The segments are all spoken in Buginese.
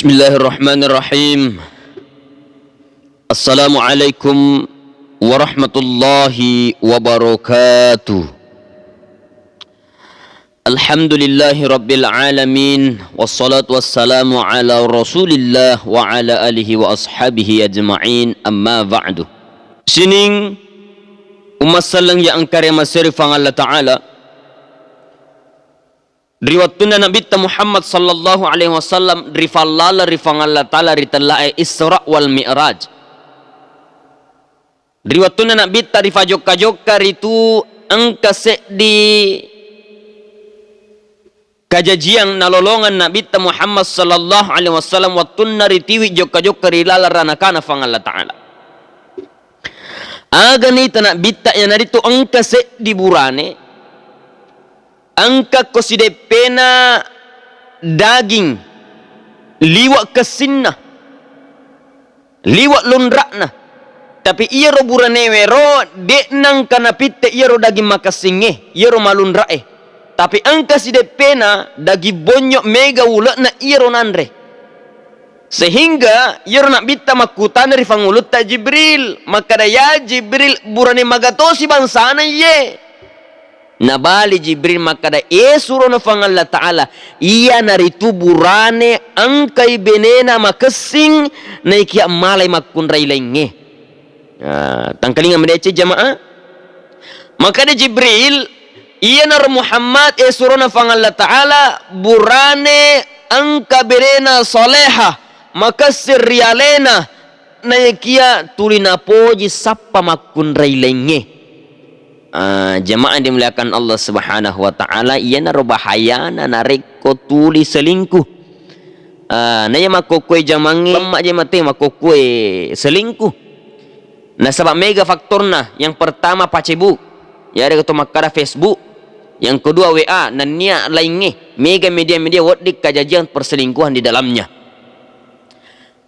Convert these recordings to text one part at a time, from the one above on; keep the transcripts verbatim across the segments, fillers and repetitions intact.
Bismillahirrahmanirrahim. Assalamualaikum warahmatullahi wabarakatuh. Alhamdulillahi rabbil alamin, wassalatu wassalamu ala Rasulillah wa ala alihi wa ashabihi ajma'in, amma ba'du. Sining umma selleng iya engka ri maseri Puang Allah Ta'ala, ri wettunna Nabitta Muhammad sallallahu alaihi wasallam rifallala ri Puang Allah Ta'ala ri tellae Isra wal Mi'raj. Ri wettunna Nabitta rifajokka-jokka ritu engka seddi kajajiang nalolongeng Nabitta Muhammad sallallahu alaihi wasallam wettunna ritiwi jokka-jokka ri laleng ranakana Puang Allah Ta'ala. Aga naita Nabitta, iyanaritu engka seddi burane, engka ko sideppena daging, liwa kessinna, liwa lunra'na. Tapi iyaro buranewero de'na engka napitte iyaro daging makessingnge, iyaro malunra'e. Tapi engka sideppena daging bonyo mega ule'na iyaro nanre. Sehingga iyaro Nabitta makkutana ri pangulutta Jibril, makkada, "Ya Jibril, burane magatosi bangsana iye?" Nabali Jibril makkada, "E surona Puang Allah Ta'ala, iyanaritu burane engkai benena makessing, naikia malai makkunrai laingnge." Ah, tangkalinga madeceng jamaah. Makkada Jibril, "Iyanaro Muhammad, e surona Puang Allah Ta'ala, burane engka benena saleha, makessing ri alena, naikia tuli napoji sappa makkunrai laingnge." Ah, jamaah yang dimuliakan Allah Subhanahu wa Ta'ala, iyanaro bahayana narekko tuli selingkuh. Ah, naiya makkokkoe jamangnge, lemma je mate makkokkoe selingkuh. Nasaba mega faktorna, yang pertama Facebook, yarega to makkada Facebook, yang kedua W A, nennia laingnge, mega media-media wedding kajajiang perselingkuhan di dalamnya.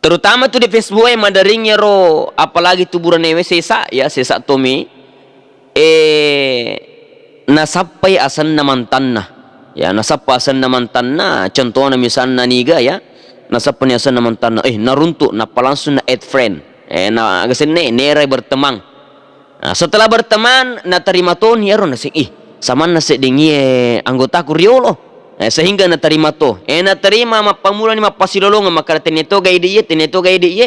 Terutama tu di Facebook e, madering ero, apalagi tu buranewe sesa, ya, sesa tomi, eh, nasappai asenna mantanna. Ya, nasappa asenna mantanna, contohna misalna niga, ya, nasappani asenna mantanna, eh, naruntuk, nappa langsung na add friend. Eh, na, aga senne, nerai berteman. Nah, setelah berteman, naterima toni ero naseng, "Ih, samanna sedding iye anggotaku riolo." Eh, sehingga naterima to. Eh, naterima, mappamulani mappasilolongeng, makkada, "Tenne toga idi iye, tenne toga idi iye."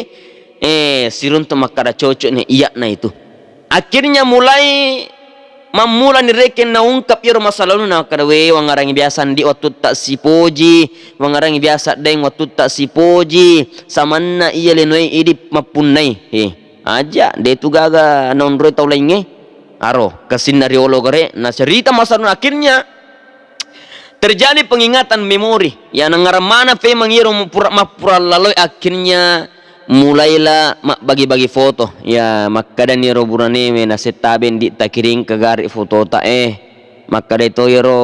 Eh, siruntu makkada, "Cocok ni, iyakna itu." Akhirnya mulai mammulani rekeng naungkap iyaro masalahna, makkada, "We, wangarangi biasa ndi wattutta sipoji, wangarangi biasa deng wattutta sipoji, samanna iya linoe idi mappunnai." Eh, Aja, de tu gaga naonroi tau laingnge. Aro, kessinna riolo gare, nacerita masalahna. Akhirnya terjadi pengingatan memori. Ya, nangarang mana femeng iyaro mupura-, mappura laloi, akhirnya mulailah mabbagi-bagi foto. Ya, makkadani ro buranewe, "Nasettabe ndi takiring kagare fotota, eh." Makkada to iyaro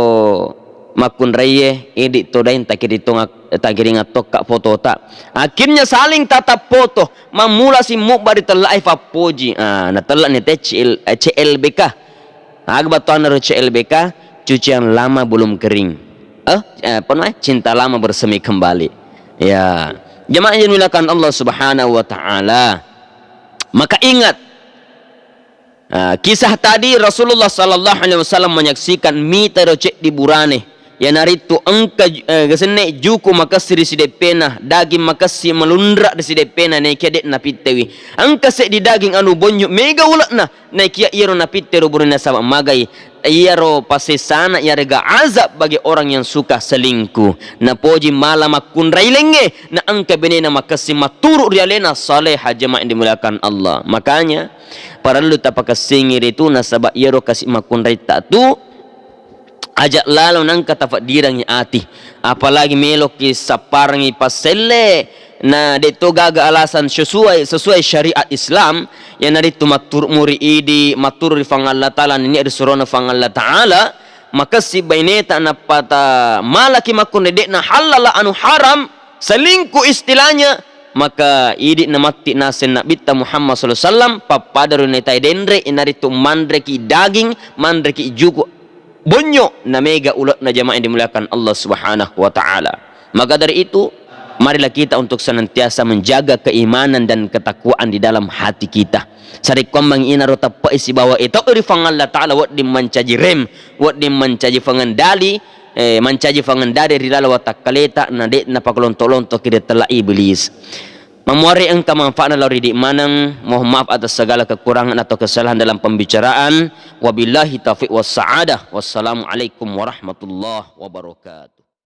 makkunraie, "Idi to daeng takiring tonga-, takiring attokka fotota." Akhirnya saling tatap foto. Mammula simmubba ritella'e fappoji. Ah, natella'ni te C L, eh, C L B K. Aga battuanna ro C L B K? Cucian lama belum kering. Eh, eh, apa namanya? Cinta lama bersemi kembali. Ya. Jamaah yang dimuliakan Allah Subhanahu wa Ta'ala. Maka ingat, Ah, kisah tadi, Rasulullah sallallahu alaihi wasallam menyaksikan mita ro ceddi burane, iyanaritu engka, eh, gasenne juku makessing ri sideppena, daging makessing malunra ri sideppena, naikia de' napittewi. Engka seddi daging anu bonyu mega ule'na, naikia iyaro napitte ro burane nasaba magai. Iyaro pasessana iyarega azab bagi orang yang suka selingkuh. Napoji mala makkunrai laingnge, na engka benena makessing matturu ri alena, saleh, jamaah yang dimuliakan Allah. Makanya, parellu tapakessingi ritu, nasaba iyaro kasi makkunraitta tu aja lalo nengka tafeddirangi ati, apalagi meloki sapparangi passelle, na de' to gaga alasan sesuai, sesuai syariat Islam, iyanaritu matturu muri idi, matturu ri Puang Allah Ta'ala, nennia ri surona Puang Allah Ta'ala, makessing baineta, nappa ta malaki makkunrai de'na hallala anu haram, selingkuh istilahnya, maka idi namatti naseng Nabitta Muhammad sallallahu alaihi wasallam, pappada ro naitai denre, inaritu manreki daging, manreki juku bonyo, na mega ule'na, jamaah yang dimuliakan Allah Subhanahu wa Ta'ala. Maka dari itu, Marilah kita untuk senantiasa menjaga keimanan dan ketakwaan di dalam hati kita. Sarekkuammengngi inaro teppe'i sibawa eto'i ri Puang Allah Ta'ala, wedding mancaji rem, wedding mancaji pengendali, eh, mancaji pengendali ri laleng watakkaleta, na de' napakalonto-lontoki ri tella iblis. Mamuare engka manfaatna lao ri idi' maneng. Mohon maaf atas segala kekurangan atau kesalahan dalam pembicaraan. Wabillahi taufiq was sa'adah. Wassalamualaikum warahmatullahi wabarakatuh.